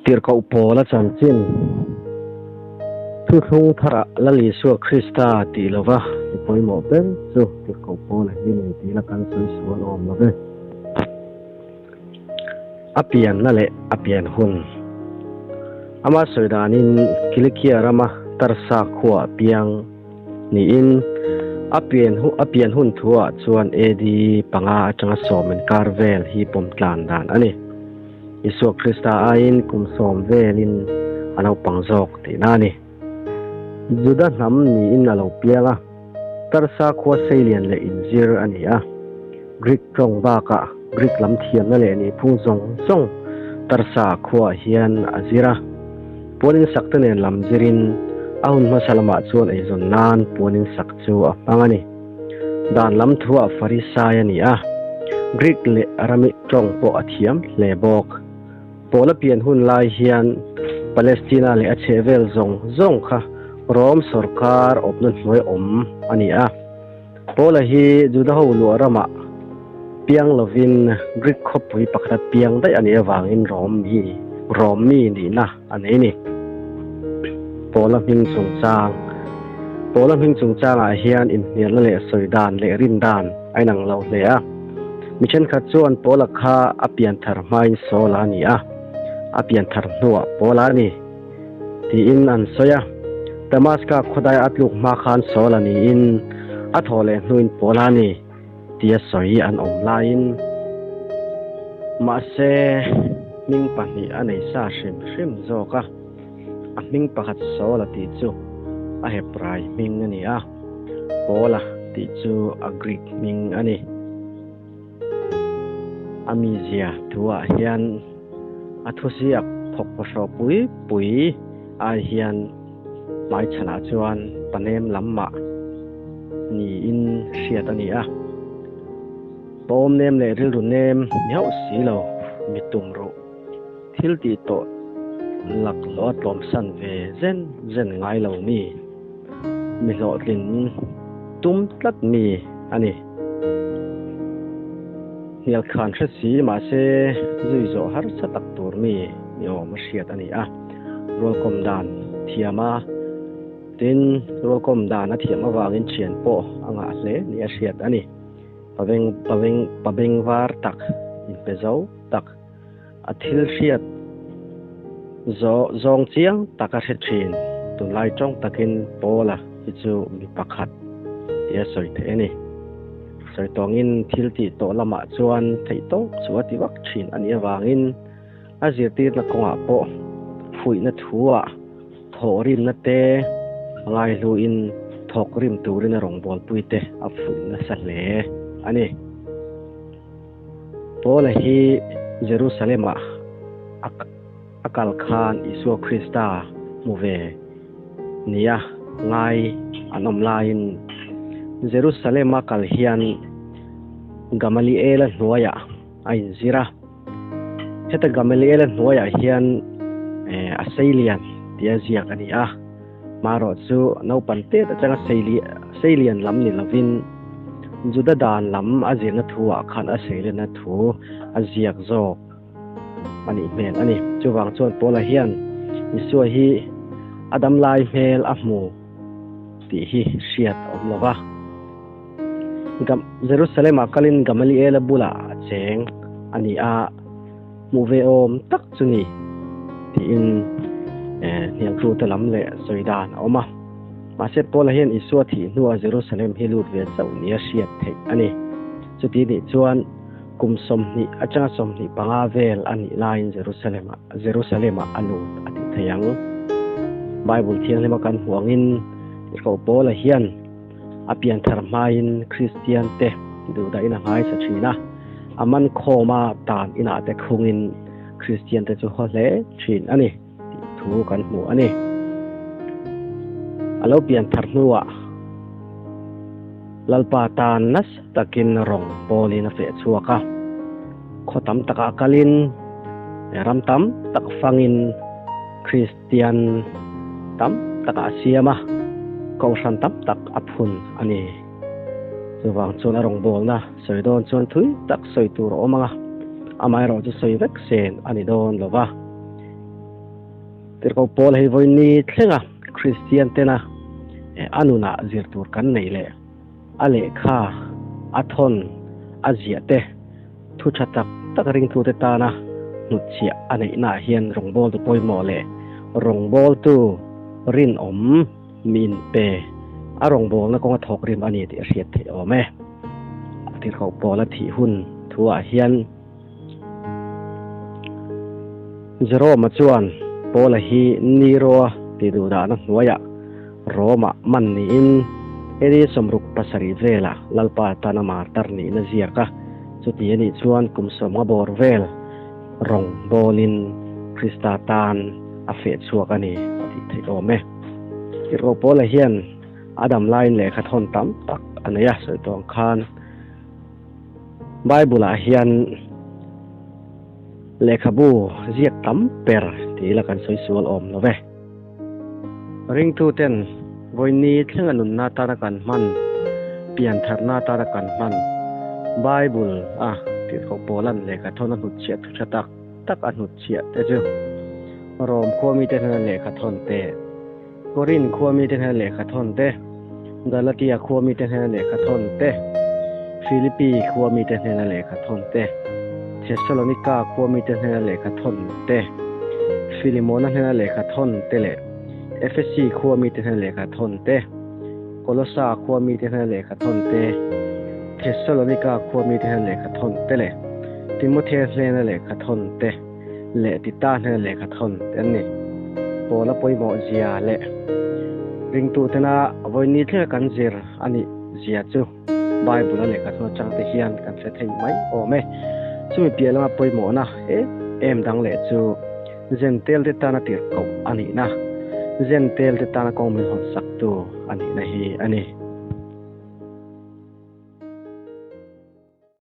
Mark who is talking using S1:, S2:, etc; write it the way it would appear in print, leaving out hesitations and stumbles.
S1: Tirhkoh Paula chanchin Thuthlung tharah Lal Isua Krista tih lova mi pawimawh ber chu Tirhkoh Paula hi nei tih la kan sawi sual awm lo ve. A pianna leh a pian hun. Ama sawi danin Kilikia rama Tarsa khuaah piang niin a pian a pian hun thuah chuan AD panga atanga sawm inkar vel hi pawm tlan dan a ni. Isua Krista aiin kum sawm velin a naupang zawk tihna a ni. Juda hnam niin a lo piang a, Tarsa khua seilian leh inzir a ni a. Greek tawng bakah Greek lam thiamna leh nihphung zawng zawng Tarsa khuaah hian a zir a. Puan insak te nen lam zirin a hun hmasa lamah chuan eizawn nan puan insak chu a hmang a ni. Dan lam thuah Farisai a ni a, Greek leh Aramaic tawng pawh a thiam hle bawk. Paula pian hun lai hian Palestina leh a chhehvel zawng zawng kha Rom sawrkar awpna hnuai awm a ni a. Paula hi Juda ho luah ramah piang lovin Greek khawpui pakhata piang daih a nih avangin Rom mi Rom mi nihna a nei a ni. Paula hming chungchang Paula hming chungchangah hian inhnialna leh sawi dan leh rin dan a inang lo hle a. Mi thenkhat chuan Paula kha a pian thar hmain Saula a ni a, a pian thar hnuah Paula a ni tiin an sawi a. Damaska khawdai a tluk hma khan Saula niin a thawh leh hnuin Paula a ni tia sawi an awm laiin mahse hming pahnih a nei sa hrim hrim zawk a, a hming pakhat Saula tih chu a Hebrai hming a ni a, Paula tih chu a Greek hming a ni. A mizia thuah hian a thuziak thawk pawhrawh pui pui ai hian hmaichhanah chuan panem lam mah niin hriat a ni a. Pawm nem leh rilru nem ni hauh si lo mi tum ruh thil tih tawh lak lawh a tlawmsan ve zen zen ngai lo mi, mi hlawhtlin tum tlat mi a ni. Hnial khan hre si mahse zui zawh harsa tak tur mi ni awm a hriat a ni a, rualkawm dan thiam a, tin rualkawm dan a thiam avangin thian pawh a ngah hle ni a hriat a ni. Pabeng pabeng pabeng var tak inpe zo tak a thil hriat zawh zawng chiang tak a hre thin. Tunlai tawng takin Paula hi chu mi pakhat tia sawi theih a ni. Sawi tawngin thil tih tawh lamah chuan theih tawp chu a ti vak thin a nih avangin a zirtirna kawngah pawh fuihna thuah thawhrimna te ngaihluin thawkrim turin a rawngbawlpui te a fuih nasa hle a ni. Paula hi Jerusalem-ah a kal khan Isua Krista hmu ve nia ngai an awm laiin Jerusalem-a kal hian Gamaliela hnuaiah a inzir a. Heta Gamaliela hnuaiah hian a seilian tia ziak a ni a. Marawh chu naupan tet atanga seilian lam ni lovin Juda dan lam a zirna thu-ah khan a seilianna thu a ziak zawk a nih hmel a ni. Chuvang chuan Paula hian Isua hi a damlai hmel a hmu tih hi hriat a awm lo va. Jerusalem-ah kalin Gamaliela bulah a cheng a ni a. Hmuh ve awm tak chu ni tiin hnialtute lam leh sawi dan a awm a. Mahse Paula hian Isua thih hnuah Jerusalem hi lut ve chauh nia hriat theih a ni. Chuti nih chuan kum 20 atanga 25 vel a nih laiin Jerusalem-ah Jerusalem-ah a lut a tih theih ang. Bible thianghlima kan hmuh angin Tirhkoh Paula hian A pianthar hmain Kristian te duhdahin a nghaisa thin a, a man khawma tan inah te khungin Kristian te chu haw hle thin a ni tih thu kan hmu a ni. A lo pianthar hnuah Lalpa tan nasa takin rawng pawlin a feh chhuak a, khaw tam takah kalin ram tam tak fangin Kristian tam takah a siam a, kohhran tam tak a phun a ni. Chuvang chuan a rawngbawlna sawi dawn chuan thui tak sawi tur a awm ang a, amaherawhchu sawi vek sen a ni dawn lo va. Tirhkoh Paul hei vawiin thlenga Kristian tena a nunah zir tur kan neih leh a lehkha a thawn a ziah te thu tha tak tak ringtute tana hnutchhiah a neihnaah hian rawngbawltu pawimawh leh rawngbawltu rinawm mi inpe a rawngbawlna kawnga thawk rim a ni tih a hriat theih awm e. A tirhkoh Paula thih hun thuah hian Jerome-a chuan Paula hi Nero-a tih duhdahna hnuaiah Rome-ah man niin AD 67 velah Lalpa tana martar nihna ziak a, chuti a nih chuan kum 50 bawr vel rawng bawlin Krista tan a feh chhuak a ni a tih theih awm e. Tirhkoh Paula hian a dam laiin lehkha thawn tam tak a nei a, sawi tawh ang khan Bible-ah hian lehkhabu ziak tam ber tih ila kan sawi sual awm lo ve. Ringtuten vawiin thlenga nunna atana kan hman, piantharna atana kan hman Bible a tirhkoh Paulan lehkha thawn a hnutchhiah thu tha tak tak a hnutchhiah te chu Rom khua mite hnena lehkha thawn te, Korin khua mite hnena lehkha thawn te, Galatia khua mite hnena lehkha thawn te, Philippi khua mite hnena lehkha thawn te, Thessalonika khua mite hnena lehkha thawn te, Filimona hnena lehkha thawn te leh Efesi khua mite hnena lehkha thawn te, Kolosa khua mite hnena lehkha thawn te, Thessalonika khua mite hnena lehkha thawn te leh Timothea hnena lehkha thawn te leh Tita hnena lehkha thawn te an ni. Paula pawimawh zia leh ringtutena vawiin thlenga kan zir a nih zia chu Bible a lehkha thawn atang te hian kan hre thei mai awm e. Chumi piah lama pawimawhna em em dang leh chu Zentel te tana tirhkoh a nihna, Zentel te tana kawng min hawn saktu a nihna hi a ni.